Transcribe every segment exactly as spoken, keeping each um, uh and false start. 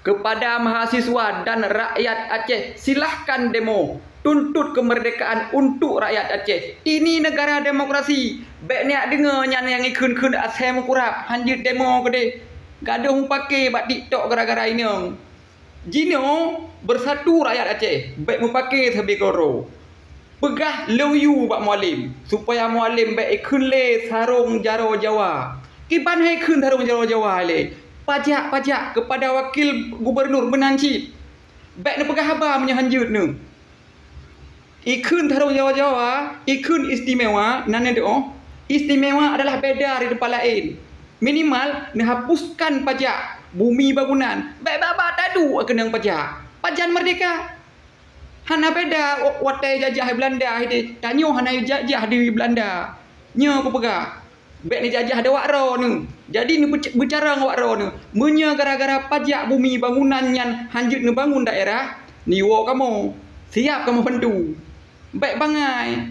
Kepada mahasiswa dan rakyat Aceh, silahkan demo, tuntut kemerdekaan untuk rakyat Aceh. Ini negara demokrasi. Bék neujak deungoe nyan nyang ikheun-kheun asai meukurab, hanjeuet demo keudeh. Gadôh mupake bak TikTok gara-gara inong. Jinoe bersatu rakyat Aceh, bék mupake sabe keudroe. Peugah lôn yue bak Mualem, supaya Mualem bék ikheun lé sarong jaroe Jawa. Kiban hai kheun sarong jaroe Jawa lé? Pajak-pajak kepada wakil gubernur meunan cit. Bék neupeugah haba meunyoe hanjeuet neuh. Ikheun sarong jaroe Jawa, ikheun istimewa, nan nyan teuh. Istimewa adalah beda dari tempat laén. Minimal neuhapuskan pajak bumi bangunan. Bék babah taduek keunong pajak. Pajan merdeka. Hana beda watée jajah Belanda hideh. Tanyoe hana jajah di Belanda. Nyoe kupeugah, bék neujajah dewak droeneuh. Jadi neubeuc-, beucarông awak droeneuh. Meunyoe gara-gara pajak bumi bangunan nyan hanjeuet neubangun daerah, neuwoe kamoe. Siap kamoe bantu. Bék bangai.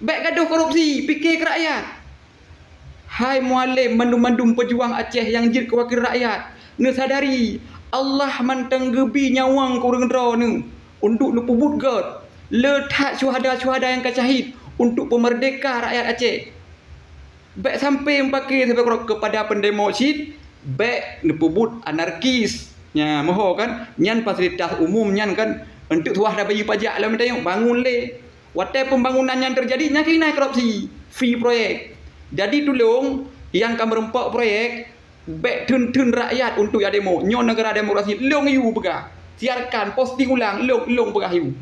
Bék gadôh korupsi, pike keu rakyat. Hai Mualem mandum-mandum peujuang Aceh nyang jeuet keu wakil rakyat, neusadari Allah mantong geubi nyawöng keu ureuëng droeneuh untuk neupeubuet gét le that syuhada-syuhada nyang ka syahid untuk peumeurdeka rakyat Aceh. Bék sampai mupake sabe keudroe kepada peundemo cit, bék neupeubuet anarkis. Nya, moho kan? Nyan fasilitas umum nyan kan, untuk suah tabayeue pajak lom tayong bangun lé. Watée pembangunan nyan teujadi, nyan keuh na korupsi, fee proyek. Jadi tulông nyang ka meurumpok proyek, bék theun-theun rakyat untuk jak demo. Nyoe negara demokrasi, lôn yue peugah. Siarkan, posting ulang, lôn, lôn peugah yue.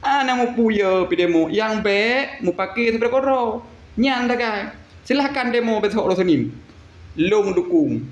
Hana mupeue pidemo, nyang bék mupake sabe keudroe. Nyan takai. Silahkan demo besok uroe Senin. Lôn dukung.